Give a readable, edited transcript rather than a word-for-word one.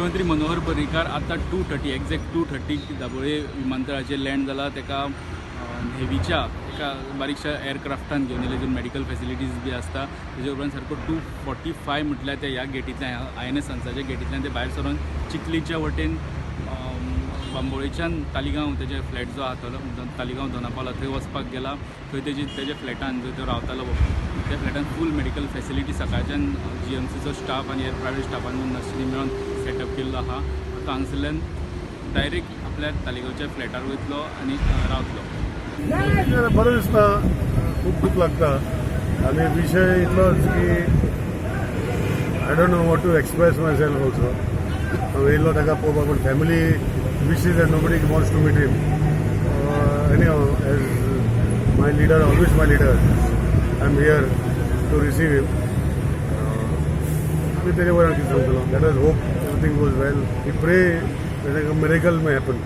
मुख्यमंत्री मनोहर पर्रीकार आतां 2:30, exact 2:30 Dabolim विमानतळाचेर land जाला. ताका नेव्हीच्या एका बारीकशा एअरक्राफ्टान घेवन येयले, जितून मेडिकल फेसिलिटीज बी आसता. तेजे उपरांत सारको 2:45 म्हटल्यार ते ह्या गेटींतल्यान, आयएनएस संसाच्या गेटींतल्यान ते भायर सरोन चिखलीच्या वटेन, बांबोळेच्यान तालिगांव तेजे फ्लॅट जो आहा तो तालिगांव दोनापावला, थंय वचपाक गेला. थंय तेजे फ्लॅटान जंय तो रावतालो त्या फ्लॅटान फूल मेडिकल फेसिलिटी सकाळच्यान जीएमसीचो स्टाफ आनी हेर प्रायवेट स्टाफान नर्सीनी मेळून सेटअप केल्लो आहा. आतां हांगसरल्यान डायरेक्ट आपल्या तालिगांवच्या फ्लॅटार वयतलो आनी रावतलो. बरें दिसता, खूब दूख लागता आनी विशय इतलोच की I don't know what to express myself also. हांव येयल्लो ताका पळोवपाक, पूण family wishes and nobody wants to meet him. Any, as my leader, always my leader, I am here to receive him. आनी तेजे वयर कितें सांगतलो? Let us hope everything goes well. We pray miracle may happen.